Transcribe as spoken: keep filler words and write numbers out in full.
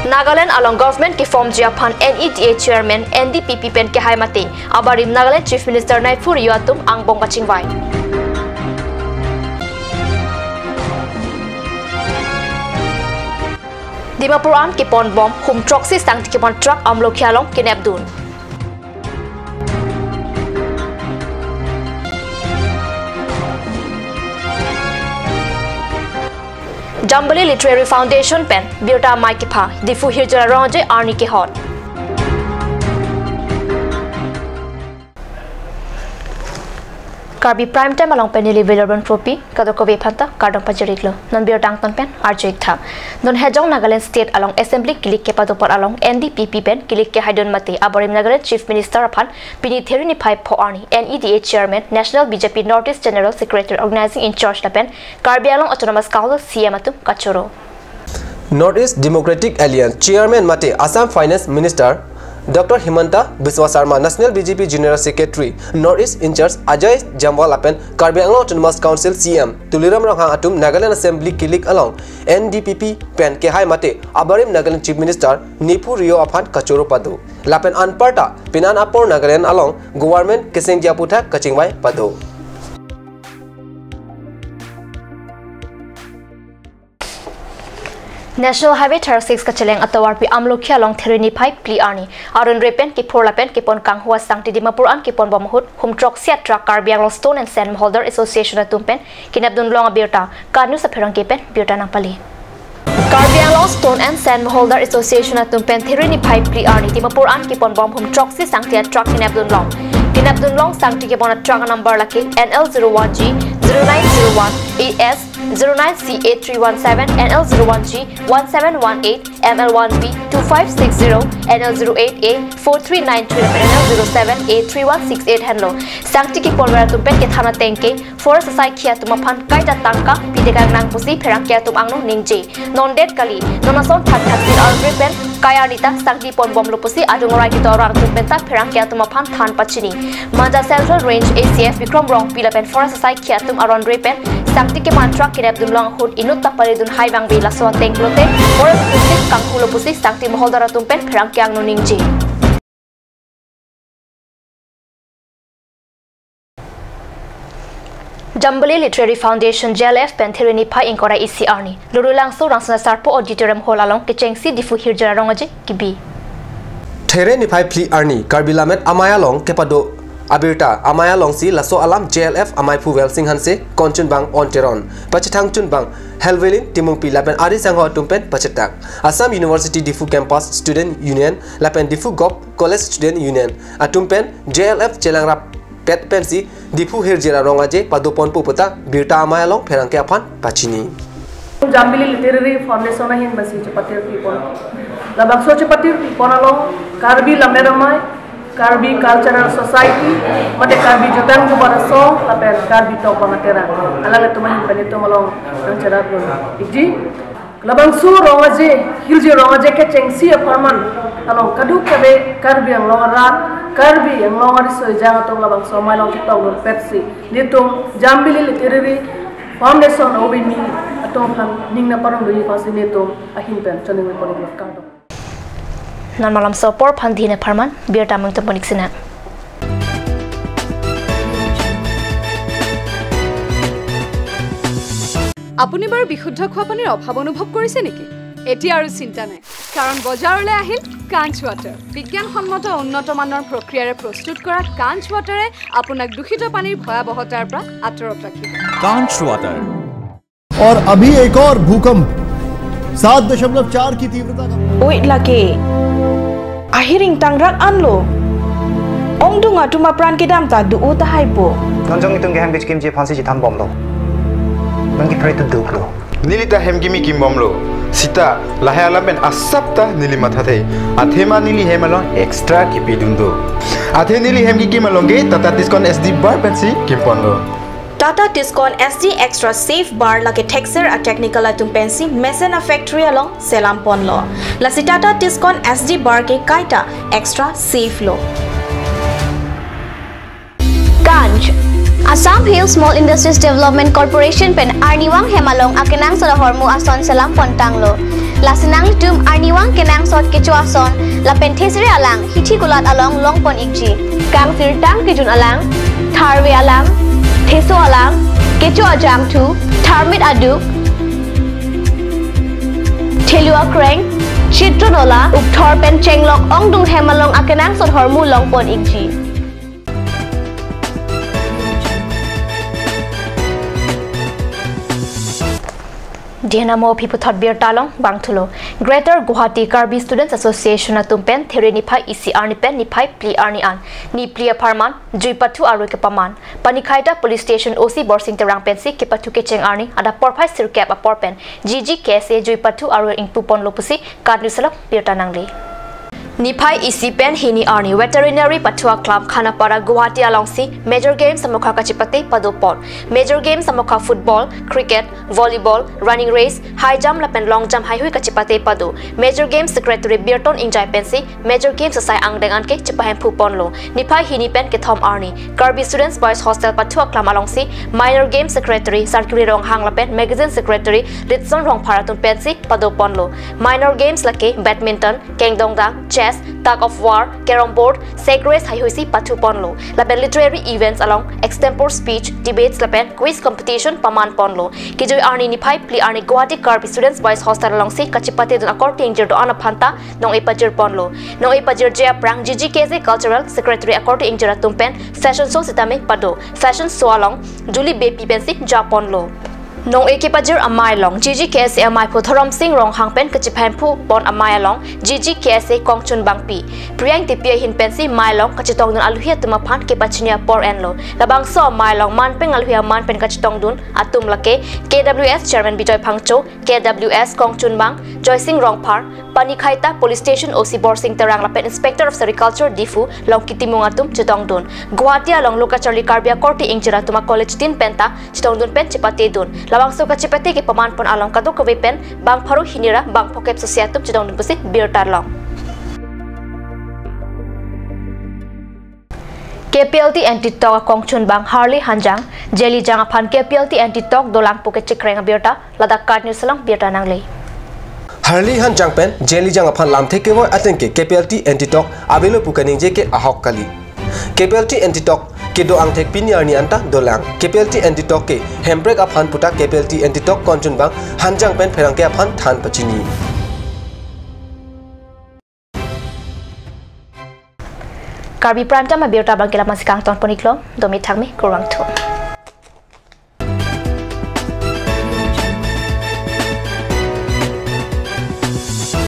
Nagaland along government keformji aphan N E D A chairman N D P P pen kehai mate abarim Nagaland Chief Minister Neiphiu Rio atum angbong kachingvai. Dimapur an keponbom hum throksi sangti kepon truck Amlokhi along kenepdun. Jambili Literary Foundation pen birta amei kepha, Diphu Hirjila Rong Aje arni kehot. Karbi Prime Time along pen neli Vilarbon Kropi, kadokave aphanta kardom pajir-iklo. Non birta angton pen arju-ik tha. Non Hejong Nagaland State along Assembly kilik kepado apor along N D P P pen kilik kehaidun mate abarim Nagaland Chief Minister aphan pini Theri niphai pho arni N E D A chairman, National B J P North East General Secretary, Organizing in-charge lapen Karbi Anglong Autonomous Council C E M atum kachoro. North East Democratic Alliance chairman mate Assam Finance Minister Doctor Himanta Biswa Sarma, National B J P General Secretary, North East in-charge Ajay Jamwal lapen Karbi Anglong Autonomous Council C E M Tuliram Ronghang atum Nagaland Assembly kilik along N D P P pen kehai mate abarim Nagaland Chief Minister Neiphiu Rio aphan kachoro pado. Lapen anparta pinan apor Nagaland along government kesengji aputhak kachingvai pado. National Highway thirty-six kacheleng atovarpi Amlokhi along Theri niphai phli arni aron re pen kiphur lapen kepon kanghu asangti Dimapur an keponbom ahut hum throksi a truck Karbi Anglong Stone and Sand Holder Association atum pen kenepdun long abirta KAT News apherangke pen birta nangpale. Karbi Anglong Stone and Sand Holder Association atum pen Theri niphai phli arni Dimapur an keponbom hum throksi sangti a truck kenepdun long. Kenepdun long sangti kepon a truck number lake N L zero one G zero nine zero one, A S zero nine C A three one seven, N L zero one G one seven one eight, M L one B two five six zero, N L zero eight A four three nine three, N L zero seven A three one six eight henlo. Sangti keponver atum pen kethan ateng ke forest asaikhi atum aphan kaita tangka pidekang nang pusi pherangke atum angno ningje. Non det kali, non ason thakthak tin arve pen kai arni ta sangti ponbomlo pusi adung rai kito orang atum penta pherangke atum aphan than pachini. Manja Central Range A C F Bikram Rongpi lapen forest asaikhi atum aron re pen sangti kepon truck kenepdun long ahut inut ta paridun hai vangve, laso ateng pulote forest atum kanghulo pusi sangti moholdar atum pen pherangke angno ningje. Jambili Literary Foundation, J L F pen Theri niphai ingkoi ra isi arni Lurulangso Rangsina Sarpo Auditorium Hall along kechengsi Diphu Hirjila Rong Aje kebi. Theri niphai phli arni Karbi Lammet Amei along kepado abirta amei alongsi laso alam J L F ameiphu Welsing Hanse, konchunbang On Teron, pachethang chunbang Helvelin Timungpi lapen ari sangho atum pen pachetak. Assam University Diphu Campus Student Union lapen Diphu Govt College Student Union atum pen J L F chelangrap pet pensi Diphu Hirjila Rong Aje padoponpo puta birta amei along pherangke aphan pachini. Jambili Literary Foundation ahin pensi chepatir pipon. Labangso chepatir pipon along Karbi Lammet Amei, Karbi Cultural Society, mate Karbi Jutang Kubar Asong lapen Karbi Tokbang Aterang, alanglitum ahin pen itum along nangcherapdun-ikji. Labangso Rong Aje, Hirjila Rong Aje kechengsi apharman along kadokave Karbi Anglong arat, Karbi Anglong ariso ejang atum labangso amei along ketokdun petsi nelitum Jambili Literary Foundation O B mi atum aphan ning nangparongdunji aphansi nelitum ahin pen choningri pon-iklo, kardom. Non malomso apor aphan dine apharman birta mungtum pon-ik sinang. আপুনি বাৰু বিশুদ্ধ খোৱা পানীৰ অভাৱ অনুভৱ কৰিছে নেকি? এতিয়া আৰু চিন্তা নাই, কাৰণ বজাৰলৈ আহিল কাঞ্চ ৱাটাৰ। বিজ্ঞানসন্মত উন্নত মানৰ প্ৰক্ৰিয়াৰে প্ৰস্তুত কৰা কাঞ্চ ৱাটাৰে আপোনাক দূষিত পানীৰ ভয়াৱহতাৰ পৰা আঁতৰত ৰাখিব। Kanch water। और अभी एक और भूकंप सात दशमलव चार की तीव्रता का। Oi lake. Ahiring tangrak anlo. Ongdung atum apran kedam ta do-o tahai po. Non jong itum ke hem kechekimji aphansi chethanbomlo. Non ke pray to do lo. Neli ta hem kimi kimbomlo. Sita lahai alam pen asap ta neli mathathe. Athema neli hem along extra kipidun do. Athe neli hem kikim along ke Tata Tiscon S D bar pensi kimponlo. Tata Tiscon S D Extra Safe Bar lake thekser a-technical atum pensi mesen a-factory along selam ponlo. Lasi Tata Tiscon S D Bar ke kaita extra safe lo. Kanch, Assam Hill Small Industries Development Corporation pen arnivang hem along akenangsot ahormu ason selam pontanglo. Lasi nanglitum arnivang kenangsot kecho ason lapen thesere alang hithi kulat along longpon ikji. Kangsirtang kejun alang, tharve alang, theso alang, kecho ajangthu, tharmit aduk, thelu akreng, chitro nola, ukthor pen chenglok ongdung hem along akenangsot ahormu longpon ikji. Dena mo aphi puthot birta along vangthulo. Greater Guwahati Karbi Students Association atum pen there niphai isi arni pen niphai phli arni an niphli apharman jui pathu arui kepaman. Panikhaita Police Station O C Borsing Terang pensi kepathu kecheng arni adap porphai sirkep apor pen G G K S A jui pathu arui ingpuponlo pusi KAT News along birta nangle. Niphai isi pen hini arni Veterinary pathu aklam Khanapara Guwahati alongsi Major Games amokha kachepate padopon. Major Games amokha football, cricket, volleyball, running race, high jump lapen long jump haihui kachepate pado. Major Games Secretary Birton Ingjai pensi Major Games asai angdeng anke chepahemphuponlo. Niphai hini pen kethom arni Karbi Students Boys Hostel pathu aklam alongsi Minor Games Secretary Sarkiri Ronghang lapen Magazine Secretary Litson Rongphar atum pensi padoponlo. Minor Games lake badminton, kengdongdang, chess, tug of war, carrom board, sack race haihuisi pathuponlo. Lapen literary events along extempore speech, debates lapen quiz competition pamanponlo. Kejui arni niphai phli arni Guwahati Karbi Students Boys Hostel alongsi kachepatedun akorte ingjir do-an aphanta nong-e pajirponlo. Nong-e pajirje aphrang G G K S A Cultural Secretary akorte ingjir atum pen fashion show sitame pado. Fashion show along Julie Beypi pensi japonlo. Nong-e kepajir amei along G G K S A ameiphu Dhorom Sing Ronghang pen kachepahemphu pon amei along G G K S A kongchunbangpi Priya Ingtipi ahin pensi mei along kachetongdun aluhi atum aphan kepachini apor enlo. Labangso amei along manpeng aluhi aman pen kachetongdun atum lake K W S Chairman Bijoy Phangcho, K W S kongchunbang Joysing Rongphar, Panikhaita Police Station O C Borsing Terang lapen Inspector of Sericulture Diphu Longki Timung atum chetongdun. Guwahati along lo kacharli Karbi akorte ingjir atum a-college tin penta chetongdun pen chepatedun. Labangso kachepate kepamanpon along kadokave pen bang pharo hini ra bang phokep sosi atum chetongdun pusi birta long. K P L T anti-talk akongchunbang Harli Hanjang, Jeli Jang aphan K P L T anti-talk dolang pu kechekreng abirta ladak KAT News along birta nangle. Harli Hanjang pen Jeli Jang aphan lamthe kevoi ateng ke K P L T anti-talk avelo pu kaningje ke ahok kali. K P L T anti-talk kedo angthek pini arni anta dolang. K P L T anti-talk ke hemprek aphan puta K P L T anti-talk kongchunbang Hanjang pen pherangke aphan than pachini. Karbi Prime Time abirta abang ke la-an si kangton pon iklo, domi thangmi kurvangthu.